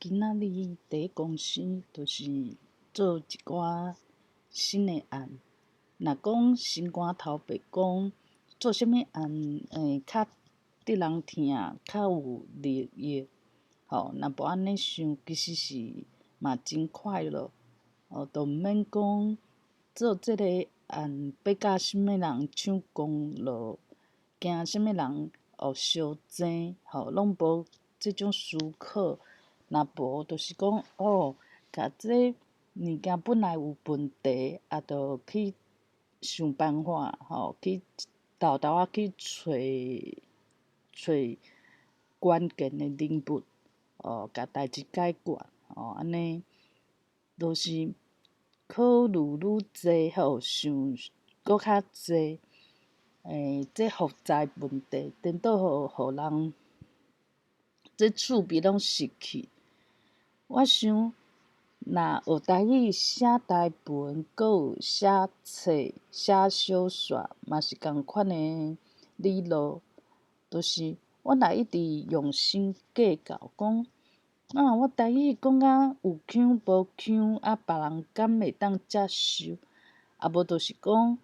今仔日佇公司就是做一寡新的案。若講心肝頭白講，做啥物案會較得人疼，較有利益。吼，若無按呢想，其實是嘛真快樂。哦，都毋免講做這个案欲佮啥物人搶功勞，驚啥物人哦相爭，吼，攏無這種思考。若無就是講哦，共這物件本來有問題，啊，就去想辦法，吼，去沓沓仔去揣揣關鍵的人物，哦，共代誌解決，哦，按呢，就是考慮愈濟，吼，想閣較濟，這複雜問題，顛倒予予人這趣味攏失去。我想，若學台語寫台文，閣有寫冊、寫小說，嘛是仝款的理路。就是我若一直用心計較，講啊，我台語講甲有腔無腔，啊，別人敢會當接受？啊，無就是講，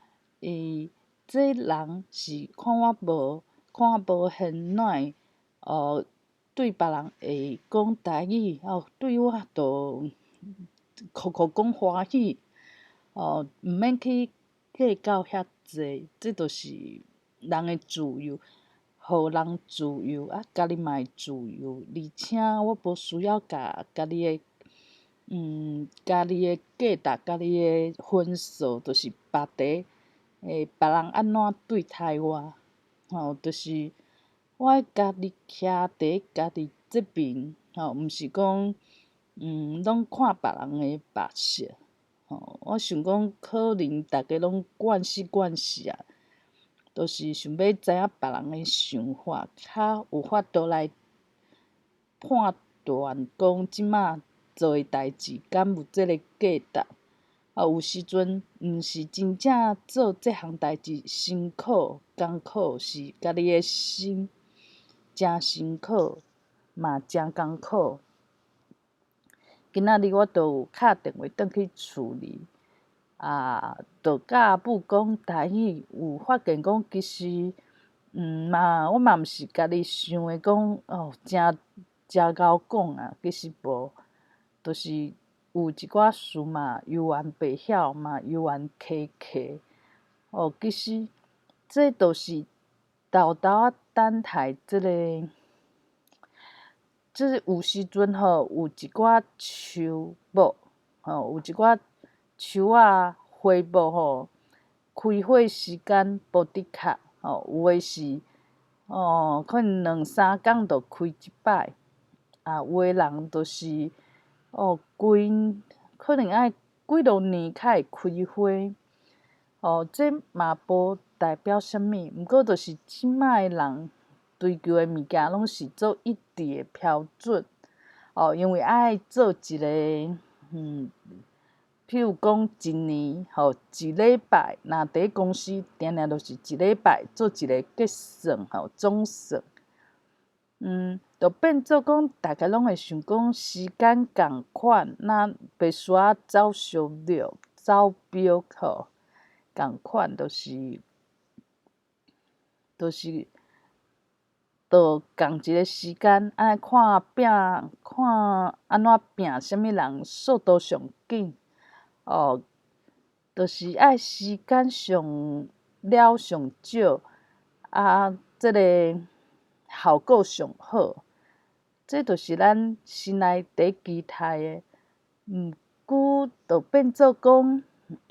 這人是看我無，看我無現奶，哦，對別人會講台語，哦，對我就苦苦講歡喜，哦，毋免去計較遐濟，這就是人的自由，予人自由，啊，家己嘛會自由，而且我無需要共家己的，家己的價值、家己的分數，就是別佇別人按怎對待我，吼，就是我愛家己徛佇家己這邊，吼，毋是講，攏看別人的目色，吼。我想講，可能逐家攏慣勢慣勢啊，就是想欲知影別人的想法，較有法度來判斷講這馬做的代誌敢有這個價值。啊，有時陣毋是真正做這項代誌辛苦艱苦，是家己的心誠辛苦，嘛誠艱苦。今仔日我都有敲電話轉去厝裡，啊，就佮阿母講台語，有發現講其實，嘛，我嘛毋是家己想的講哦，誠誠𠢕講啊，其實無，就是有一寡事嘛，猶原袂曉嘛，猶原磕磕。哦，其實這都是沓沓仔等待這个，這有時陣吼，有一寡樹木，吼，有一寡樹仔花木吼，開花時間無的確，吼，有的是哦，可能兩三工就開一擺，啊，有的人就是哦，規可能愛幾落年才會開花，哦，這嘛無代表啥物，毋過就是這擺的人追求的物件攏是做一致的標準，哦，因為愛做一個，譬如講一年吼，一禮拜，若佇公司定定就是一禮拜做一個結算吼，總算，就變做講，逐家攏會想講時間仝款，那袂需要走相略、走標吼，仝款就是，就是，就仝一个時間，愛看拼看按怎拚啥物人速度上緊，哦，就是愛時間上了上少，啊，這个效果上好，這就是咱心內佇期待的。毋過，就變做講，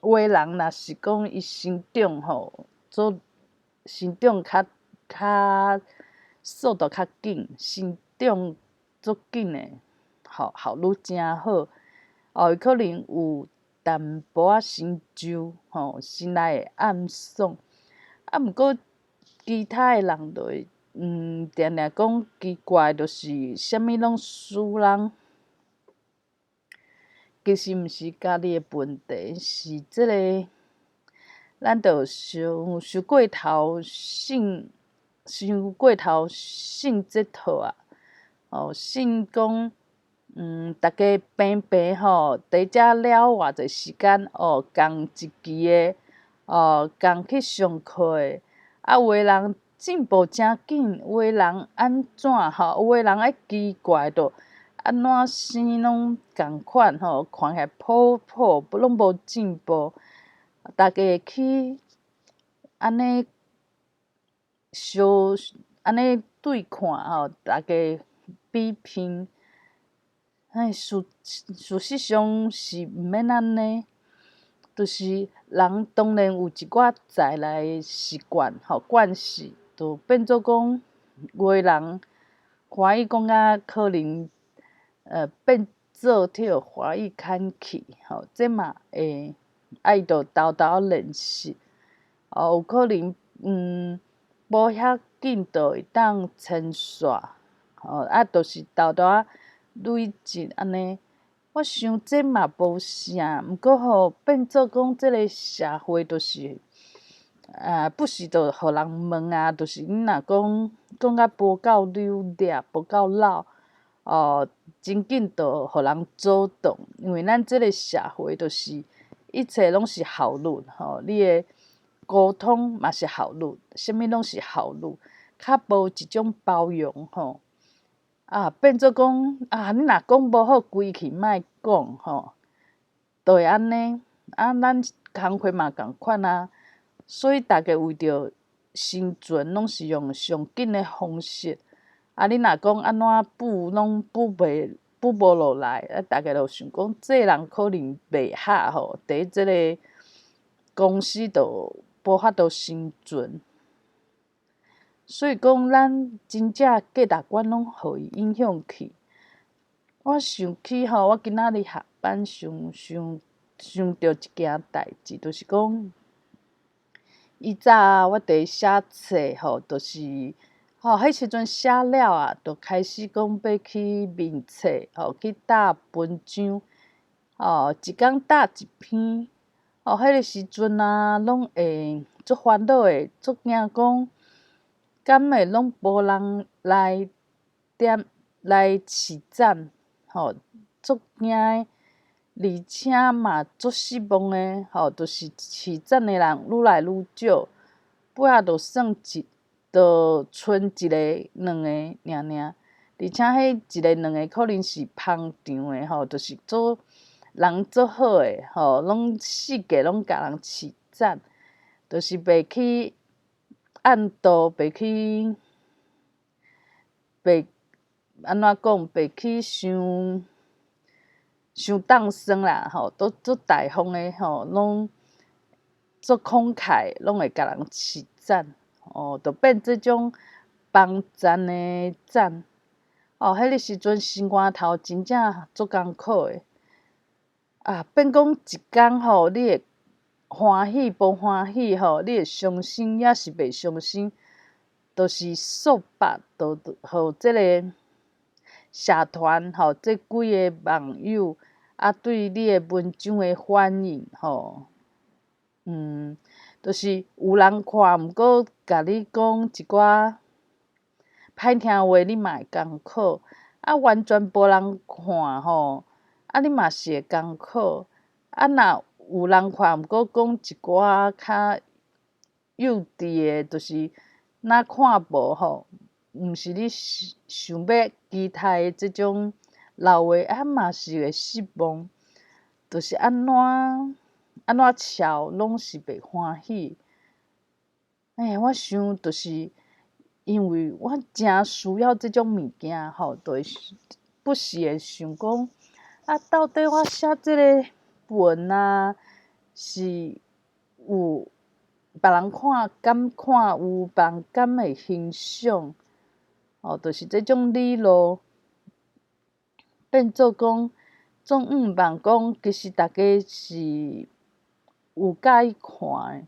有的人若是講伊成長吼，做成長較較速度較緊，成長足緊的，吼效率誠好。哦，伊可能有淡薄仔成就，吼，心內會暗爽。啊，毋過其他的人就會，定定講奇怪，就是啥物攏輸人。其實毋是家己的問題，是這个，咱就傷傷過頭信，傷過頭信這套啊，哦，信講，逐家平平吼，佇遮了偌濟時間哦，仝一期的，哦，仝去上課的，啊，有的人進步誠緊，有的人按怎吼，有的人愛奇怪，就按怎生攏仝款吼，看起來普普，攏無進步，逐家會去按呢相按呢對看吼，逐家比拼。唉，事實上是毋免按呢，就是人當然有一寡在來的習慣吼慣勢，就變做講有的人歡喜講甲可能變做去予歡喜牽去吼，這嘛會啊伊就沓沓仔練習，哦有可能無遐緊就會當牽線，吼啊就是沓沓仔累積按呢，我想這嘛無啥，毋過吼變做講這个社會就是啊不時就予人問啊，就是你若講講甲無夠流利，無夠老，哦，真緊就予人阻擋，因為咱這个社會就是一切攏是效率吼，你的溝通嘛是效率，啥物攏是效率，較無一種包容吼。啊，變做講啊，你若講無好，規氣莫講吼，就會按呢。啊，咱工課嘛仝款啊，所以逐家為著生存，攏是用上緊的方式。啊，你若講按怎補，攏補袂補無落來，啊，逐家就想講，這人可能袂合吼，佇這个公司就無法度生存。所以講，咱真正價值觀攏予伊影響去。我想起吼，我今仔日下班想想想著一件代誌，就是講，以早我佇寫冊吼，就是吼，彼時陣寫了啊，就開始講欲去面冊吼，去貼文章，吼，一工貼一篇，吼，彼个時陣啊，攏會足煩惱的，足驚講，敢會攏無人來點來試讚，吼，足驚的，而且嘛足失望的，吼，就是試讚的人愈來愈少，尾仔就算一，就賰一个、兩个爾爾，而且彼一个、兩个可能是捧場的，吼，就是做人足好的，吼，攏四界攏共人試讚，就是袂去按倒，袂去，袂按怎講，袂去傷傷當算啦，吼，都足大方的吼，攏足慷慨，攏會共人試讚，哦，就變這種幫讚的讚。哦，彼个時陣心肝頭真正足艱苦的，啊，變講一工吼，你會歡喜無歡喜吼，你會傷心抑是袂傷心，就是束縛，就予這个社團吼，這幾个網友啊，對你的文章的反應吼，就是有人看，毋過共你講一寡歹聽話，你嘛會艱苦。啊，完全無人看吼，啊，你嘛是會艱苦。啊，若有人看，毋過講一寡較幼稚的，就是若看無吼，毋是你想欲期待的這種老話，啊嘛是會失望。就是按怎按怎俏，攏是袂歡喜。欸，我想就是因為我誠需要這種物件吼，就會不時會想講，啊，到底我寫這个文啊，是有別人看，敢看有，別人敢會欣賞？哦，就是這種理路，變做講，總向望講，其實逐家是有佮意看的。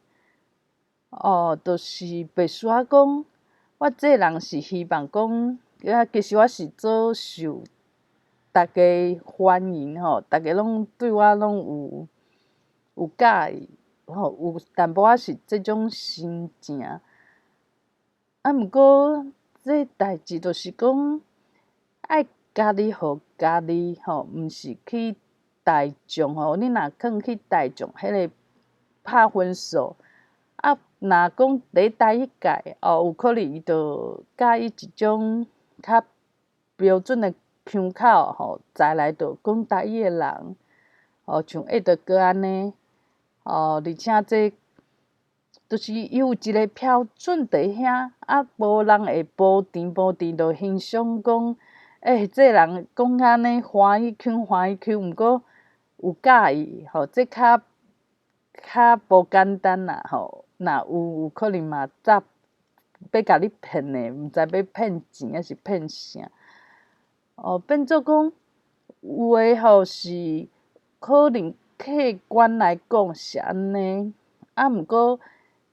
哦，就是袂輸仔講，我這人是希望講，啊，其實我是做受逐家歡迎吼，逐家攏對我攏有佮意，吼，有淡薄仔是這種心情。啊，毋過這代誌就是講，愛家己予家己吼，毋是去大眾吼。你若囥去大眾，彼个拍分數。啊，若講佇台語界哦，有可能伊就佮意一種較標準的腔口吼，再來就講台語的人，哦，像葉德哥按呢，哦，而且這就是伊有一個標準佇遐，啊，無人會無甜無甜就欣賞講，欸，這个人講按呢歡喜腔歡喜腔，毋過有佮意吼，這較較無簡單啦吼。若有有可能嘛，詐欲共你騙的，毋知欲騙錢抑是騙啥。哦，變做講有的吼是可能客觀來講是按呢，啊，毋過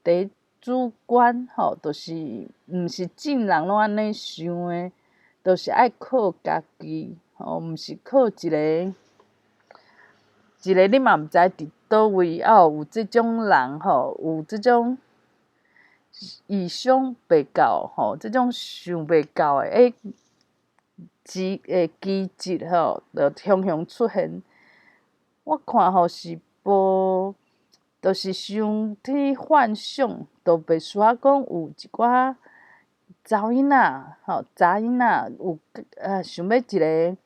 佇主觀吼，就是毋是眾人攏按呢想的，就是愛靠家己吼，毋是靠一个一个你嘛毋知佇佗位啊有這種人吼，有這種意想袂到吼，這種想袂到的欸，奇的奇蹟吼，就常常出現。我看吼是無，就是傷去幻想，就袂需要講有一寡查某囡仔吼，查囡仔有想欲一个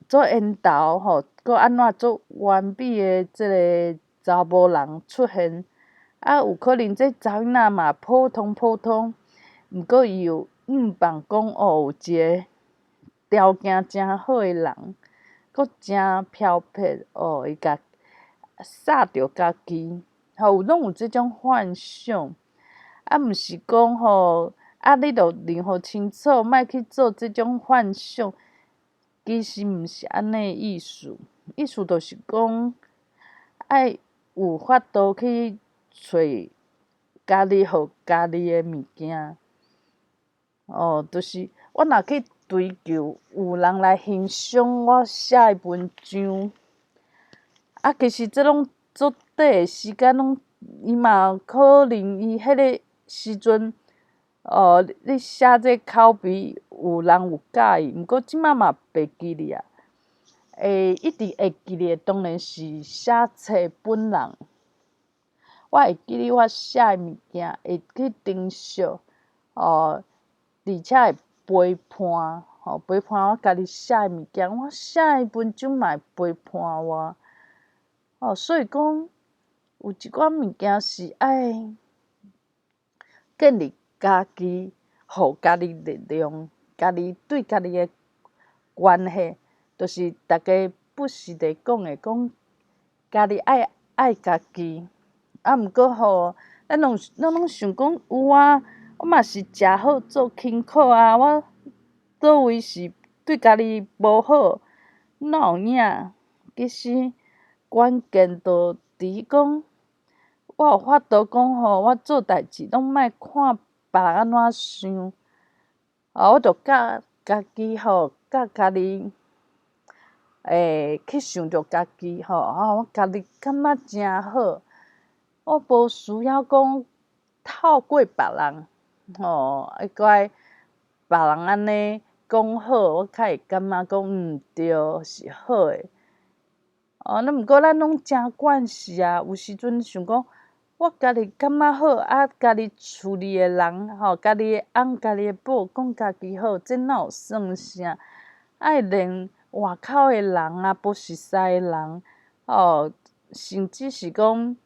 做緣投吼，閣按怎做完美的這个查某人出現，啊，有可能這查某囡仔嘛普通普通，毋過伊有向望講哦，有一个條件誠好的人，閣誠飄撇哦，會共殺著家己，吼，有攏有這種幻想，啊，毋是講吼，啊，你著認予清楚，莫去做這種幻想。其實毋是按呢意思，意思就是講愛有法度去揣家己予家己的物件。哦，就是我若去追求有人來欣賞我寫的文章，啊，其實這攏足短的時間，攏伊嘛可能伊彼个時陣，哦，你寫這口碑有人有佮意，毋過這擺嘛袂記得啊。會一直會記得的，當然是寫冊本人。我會記得我寫的物件會去珍惜，哦，而且會陪伴，吼，陪伴我家己寫的物件，我寫的文章嘛會陪伴我。哦，所以講有一寡物件是愛建立家己，予家己力量，家己對家己的關係，就是逐家不時佇講的，講家己愛愛家己。啊，毋過吼，咱攏想講有啊，我嘛是食好做輕苦啊，我佗位是對家己無好，哪有影？其實關鍵就佇講，我有法度講吼，我做代誌攏莫看別人按怎想，啊，我著佮家己吼，佮家己，欸，去想著家己吼，啊，我家己感覺誠好，我無需要講透過別人，吼，啊，閣愛別人按呢講好，我較會感覺講毋對，是好的。哦，那毋過咱攏誠慣勢啊，有時陣想講，我家己感覺好，啊，家己厝裡的人吼，家己的翁、家己的某講家己好，這哪有算啥？愛連外口的人啊，無熟似的人，哦，甚至是講，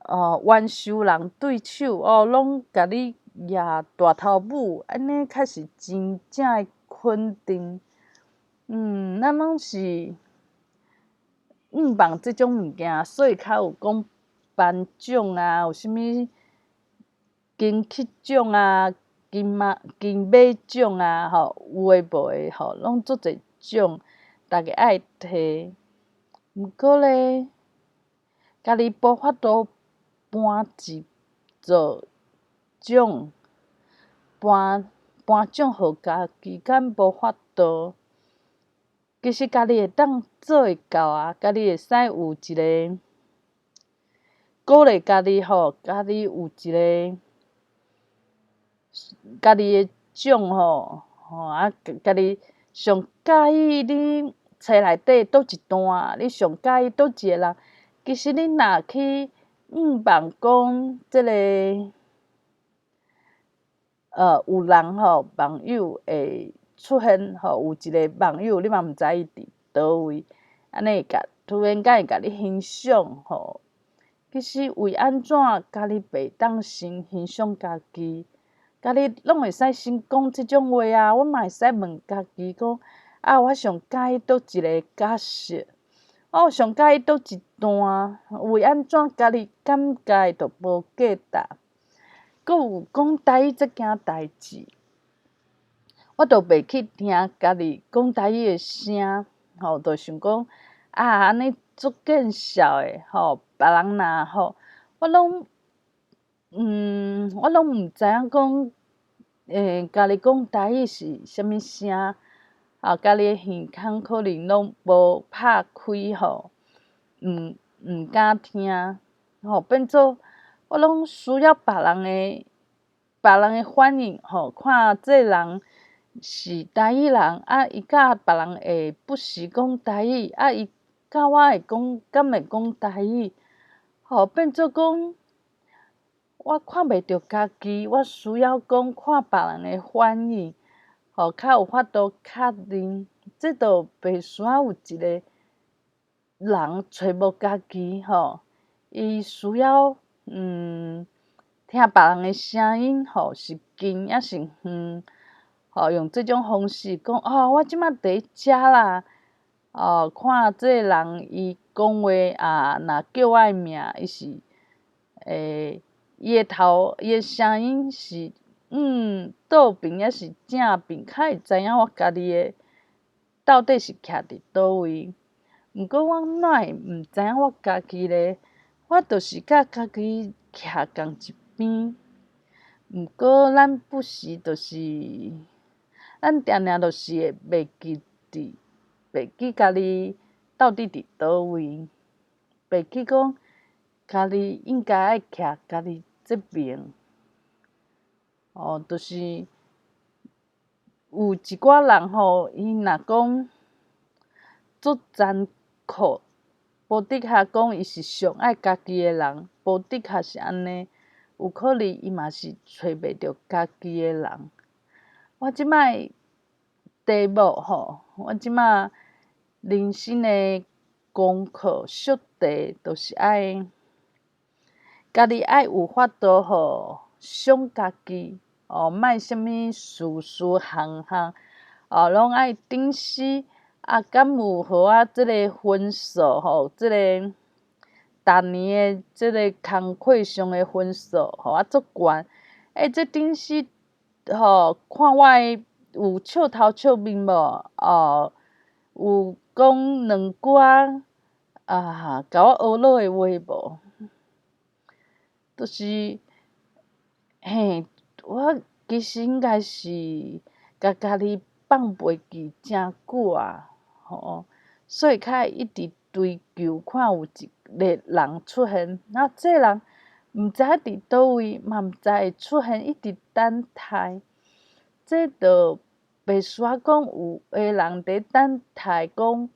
哦，冤仇人對手，哦，攏共你攑大頭拇，按呢較是真正的肯定。咱攏是向望這種物件，所以較有講頒獎啊，有啥物金曲獎啊、金馬獎啊，吼，有的無的吼，攏足濟獎，逐家愛提。毋過咧，家己無法度頒一座獎，頒獎予家己，敢無法度？其實家己會當做會到啊，家己會使有一个鼓勵家己吼，家己有一个家己的獎吼，吼啊，家己上佮意你冊內底佗一段，你上佮意佗一個人？其實你若去向望講，這个有人吼，網友會出現吼，有一個網友，你嘛毋知伊佇佗位，按呢會共突然間會共你欣賞吼。其實為按怎家己袂當先欣賞家己？家己攏會使先講這種話啊，我嘛會使問家己講，啊，我上佮意佗一個角色，我上佮意佗一段，為按怎家己感覺就無價值？閣有講台語這件代誌，我就袂去聽家己講台語的聲，吼，就想講啊，按呢足見笑的，吼，別人若吼，我攏毋知影講，家己講台語是啥物聲，啊，家己的耳孔可能攏無拍開吼，毋敢聽，吼，變做我攏需要別人的反應，吼，看這个人是台語人，啊，伊佮別人會不時講台語，啊，伊佮我會講，敢會講台語，吼，變做講我看袂著家己，我需要講看別人的反應，吼，較有法度確認，這就袂需要有一個人揣無家己，吼，伊需要聽別人的聲音，吼，是近抑是遠，吼，用這種方式講，哦，我這馬佇遮啦，哦，看這个人伊講話啊，若叫我的名，伊是伊的頭，伊的聲音是倒爿抑是正爿，較會知影我家己的到底是徛佇佗位。毋過我哪會毋知影我家己咧？我就是佮家己徛仝一邊。毋過咱不時就是，咱定定就是會袂記佇，袂記家己到底佇佗位，袂記講家己應該愛徛家己這爿。哦，就是有一寡人吼，伊若講足殘酷，無的確講伊是上愛家己的人，無的確是按呢，有可能伊嘛是揣袂著家己的人。我這擺題目吼，我這擺人生的功課小題，就是愛家己愛有法度吼，賞家己哦，莫啥物事事項項哦，攏愛頂死啊！敢有予我這个分數吼？這个逐年的這个工課上的分數，予我足懸。欸，這頂死吼，看我的有笑頭笑面無？哦，有講兩句啊，共我呵咾的話無？就是，嘿，我其實應該是共家己放袂記誠久啊，吼，所以較會一直追求看有一个人出現，啊，這个人毋知影佇佗位，嘛毋知會出現，一直等待，這就袂需要講有的人佇等待，講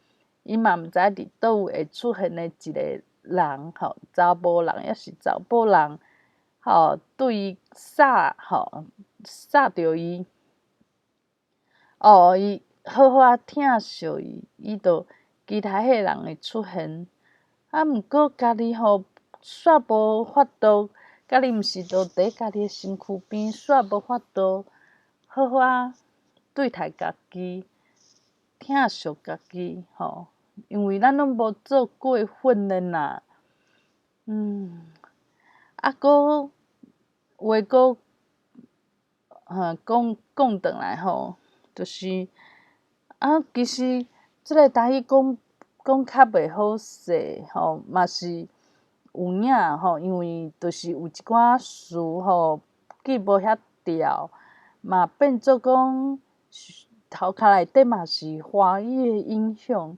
伊嘛毋知佇佗位會出現的一個人，吼，查埔人抑是查某人，吼，對伊殺，吼，殺著伊，哦，伊好好仔疼惜伊，伊就期待彼個人會出現。啊，毋過家己吼，煞無法度，家己毋是就佇家己的身軀邊，煞無法度好好仔對待家己，疼惜家己，吼，因為咱攏無做過訓練啦。啊，閣話閣，講講轉來吼，就是啊，其實這个台語講講較袂好勢吼，嘛是有影吼，因為就是有一寡詞吼記無遐牢，嘛變做講頭殼內底嘛是華語的影響。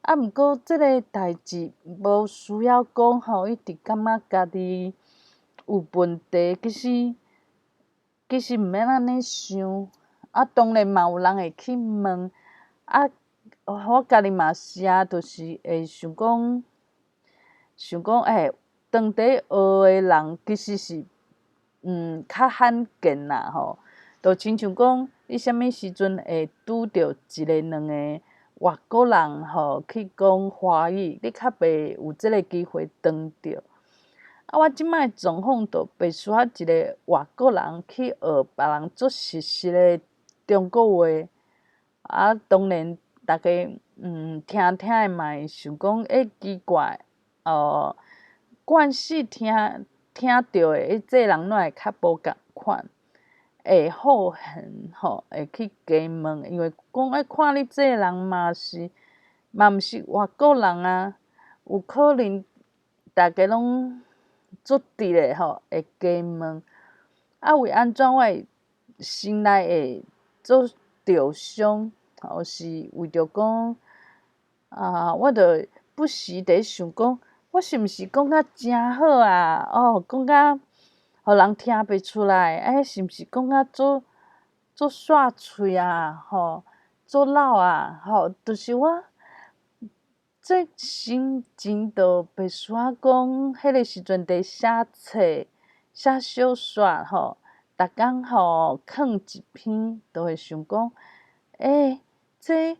啊，毋過這个代誌無需要講吼，一直感覺家己有問題，其實毋免按呢想。啊，當然嘛有人會去問。啊，我家己嘛是啊，就是會想講，想講欸，當地學的人其實是較罕見啦吼，就親像講，你啥物時陣會拄著一个兩个外國人吼去講華語，你較袂有這个機會當著。啊，我這擺狀況就必須愛一个外國人去學別人足熟悉的中國話，啊，當然逐家聽聽的嘛會想講，欸，奇怪，哦，慣勢聽聽著的，欸，這个人哪會較無仝款？會好玄吼，會去加問，因為講欸，看你這个人嘛是嘛毋是外國人啊，有可能逐家攏足直的吼，會加問。啊，為按怎我會心內會足著傷？吼，是為著講啊，我就不時佇想講，我是毋是講甲誠好啊？哦，講甲予人聽袂出來，欸，是毋是講甲足足煞喙啊？吼，足老啊？吼，就是我這心情就袂輸仔講，彼个時陣佇寫冊、寫小說吼，逐工吼囥一篇，就會想講，欸，這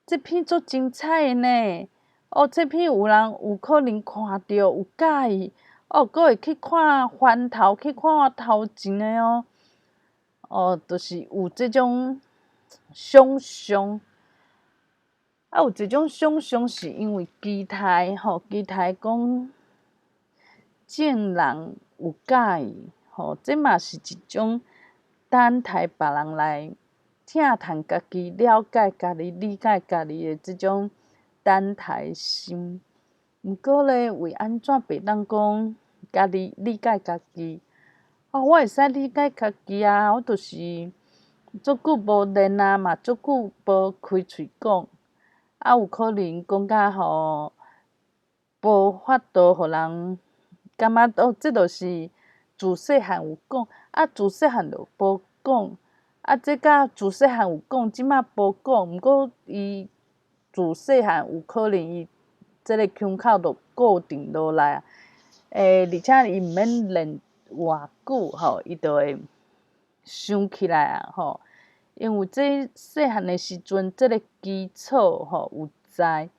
這篇足精彩的呢！哦，這篇有人有可能看著有佮意，哦，閣會去看翻頭去看我頭前的哦，哦，就是有這種想像。啊，有一種想像是因為期待吼，期待講眾人有佮意吼，這嘛是一種等待別人來疼嘆家己、了解家己、理解家己的這種等待心。毋過咧，為按怎袂當講家己理解家己？哦，我會使理解家己啊，我就是足久無練啊，嘛足久無開喙講。啊，有可能講甲吼，無法度予人感覺哦，這就是自細漢有講，啊，自細漢就無講，啊，這佮自細漢有講，這擺無講，毋過伊自細漢有可能伊這个腔口就固定落來啊，欸，而且伊毋免練偌久吼，伊就會想起來啊，吼。因為這細漢的時陣，這个基礎吼有在，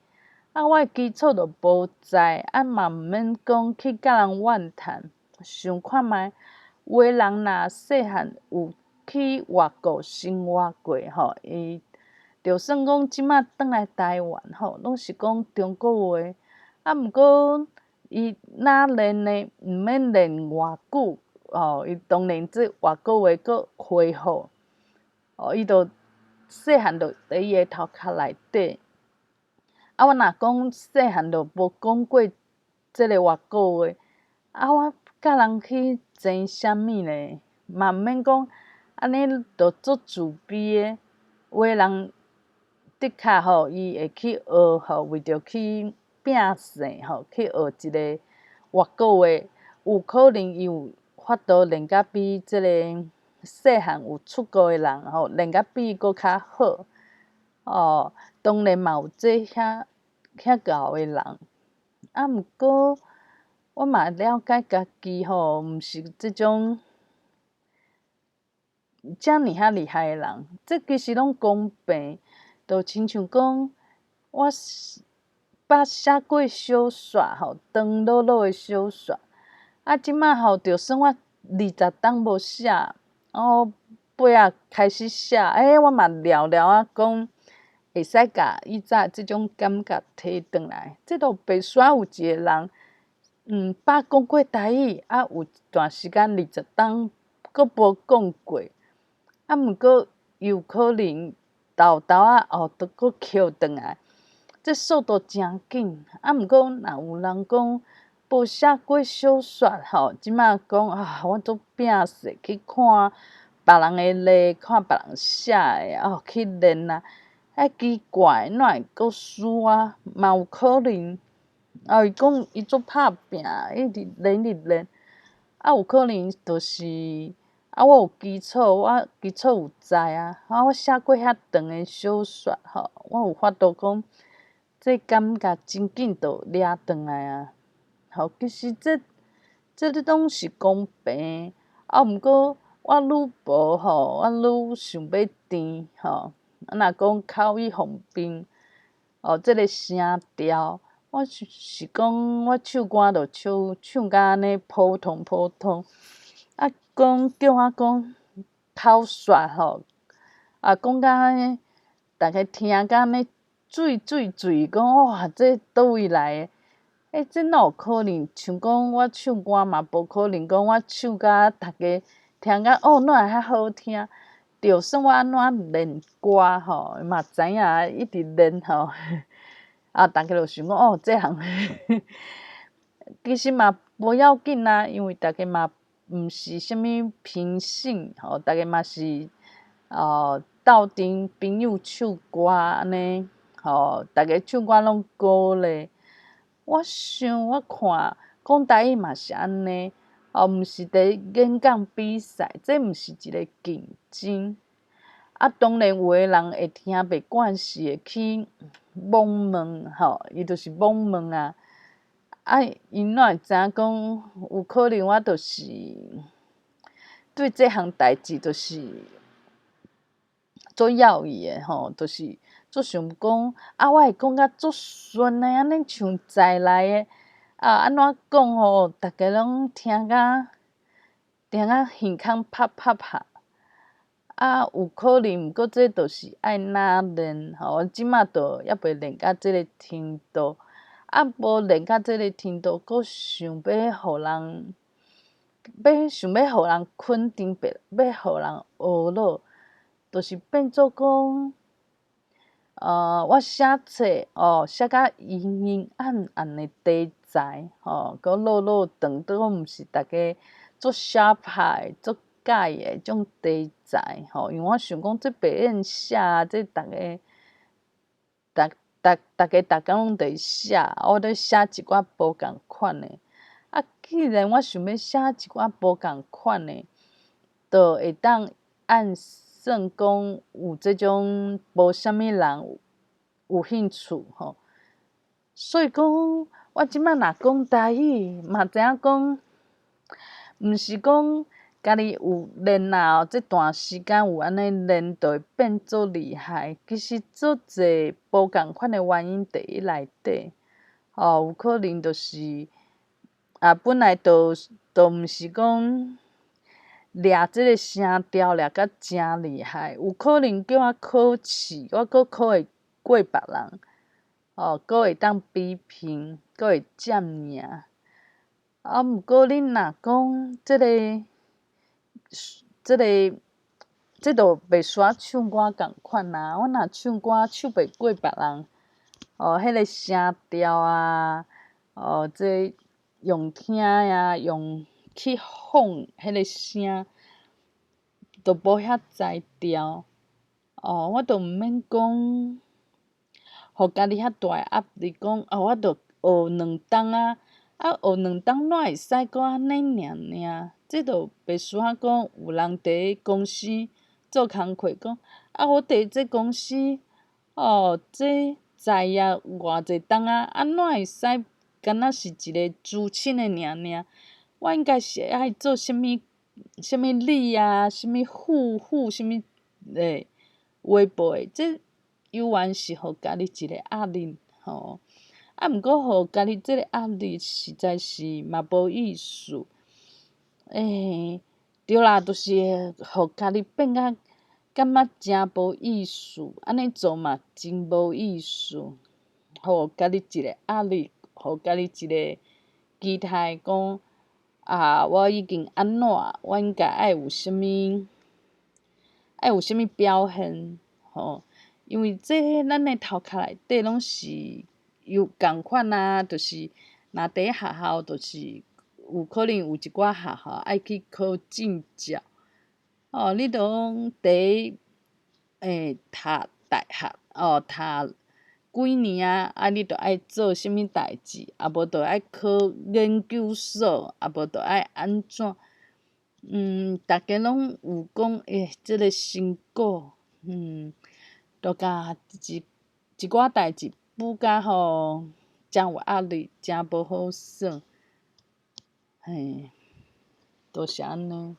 啊，我的基礎就無在，啊嘛毋免講去共人怨嘆，想看覓，有的人若細漢有去外國生活過吼，伊就算講這擺轉來台灣吼，攏是講中國話，啊，毋過伊若練呢，毋免練偌久，吼，伊當然這外國話閣恢復。哦，伊就細漢就佇伊的頭殼內底。啊，我若講細漢就無講過這个外國話，啊，我佮人去爭啥物咧？嘛毋免講，按呢就足自卑的。有的人的確吼，伊會去學吼，為著去摒勢吼，去學一个外國話，有可能伊有法度練甲比這个細漢有出國的人吼，練甲比伊閣較好。哦，當然嘛有這遐遐𠢕的人，啊，毋過我嘛了解家己吼，毋是這種遮爾遐厲害的人，這其實攏公平，就親像講，我捌寫過小說吼，長落落的小說，啊，這擺吼，就算我20冬無寫，哦，尾仔開始寫，欸，我嘛聊聊仔講，會使共以早這種感覺提轉來，這都袂煞有一个人，捌講過台語，啊，有一段時間20冬閣無講過，啊，毋過有可能沓沓仔哦，都閣抾轉來，這速度誠緊，啊，毋過若有人講無寫過小說吼，這擺講啊，我足摒勢去看別人的例，看別人寫的哦，去練啊，欸，奇怪，哪會閣輸啊？嘛有可能，啊，伊講伊足拍拚，一直練一直練，啊，有可能就是啊，我有基礎，我基礎有知啊。啊，我寫過遐長的小說吼，我有法度講，這感覺真緊就掠轉來啊。吼，其實這攏是公平，啊，毋過我愈薄吼，我愈想欲甜吼。啊，若講口語方面，哦，這个聲調，我是講我唱歌就唱唱甲按呢普通普通。啊，講叫我講口說吼，啊，講甲按呢，逐家聽甲按呢媠媠媠，講哇，這佗位來的？欸，這哪有可能？像講我唱歌嘛，無可能講我唱甲逐家聽甲哦，哪會遐好聽？就算我按怎練歌吼，嘛知影一直練吼，啊，逐家就想講哦，這項其實嘛無要緊啊，因為逐家嘛毋是啥物評審吼，逐家嘛是哦鬥陣朋友唱歌按呢，吼，逐家唱歌攏鼓勵。我想我看講台語嘛是按呢，哦，毋是佇演講比賽，這毋是一个競爭。啊，當然有的人會聽袂慣勢，會去罔問吼，伊就是罔問啊。啊，𪜶哪會知影講，有可能我就是對這項代誌就是足猶豫的吼，就是足想講，啊，我會講甲足順的，按呢像在來的，啊，按怎講吼，逐家攏聽甲耳孔拍拍拍。啊，有可能，毋過這就是愛若練吼，我這馬都猶未練到這个程度，啊，無練到這个程度，閣想欲予人，欲想欲予人肯定，欲予人學咯，就是變做講，我寫冊哦，寫甲陰陰暗暗的題材吼，閣落落長，都毋是逐家足寫派、足佮意的這種題材吼，因為我想講這袂免寫，這逐家、逐逐逐家逐工攏佇寫，我咧寫一寡無仝款的。啊，既然我想欲寫一寡無仝款的，就會當按算講有這種無啥物人有興趣吼。所以講，我這擺若講台語，嘛知影講，毋是講家己有練啊，這段時間有按呢練，就會變做厲害。其實足濟無仝款的原因佇伊內底，吼，有可能就是啊，本來就毋是講掠這個聲調掠甲誠厲害，有可能叫我考試，我閣考會過別人，哦，閣會當比拼，閣會佔贏。啊，毋過恁若講這个、這个、這就袂需要唱歌仝款啊。我若唱歌唱袂過別人，哦，彼个聲調啊，哦，這用聽啊，用去放彼个聲，都無遐才調。哦，我都毋免講，予家己遐大的壓力，講哦，我著學兩冬啊，啊，學兩冬哪會使閣按呢爾爾？這就袂輸啊講有人佇公司做工課，講啊，我佇這公司，哦，這在業偌濟冬啊，啊，哪會使敢若是一个資深的爾爾？我應該是愛做啥物？啥物理啊？啥物副副啥物的微博的？這猶原是予家己一个壓力吼。啊，毋過予家己這个壓力實在是嘛無意思。欸，對啦，就是予家己變甲感覺誠無意思，按呢做嘛真無意思。予家己一個壓力，予家己一個期待，講啊，我已經按怎，我應該愛有啥物，愛有啥物表現吼。因為這咱的頭殼內底攏是有仝款啊，就是若佇學校，就是有可能有一寡學校愛去考證照，哦，你著講佇欸讀大學，哦，讀幾年啊，啊，你著愛做啥物代誌，啊無著愛考研究所，啊無著愛按怎？逐家攏有講，欸，這个成果，都共一一寡代誌補甲吼，誠有壓力，誠無好耍，嘿，都是按呢。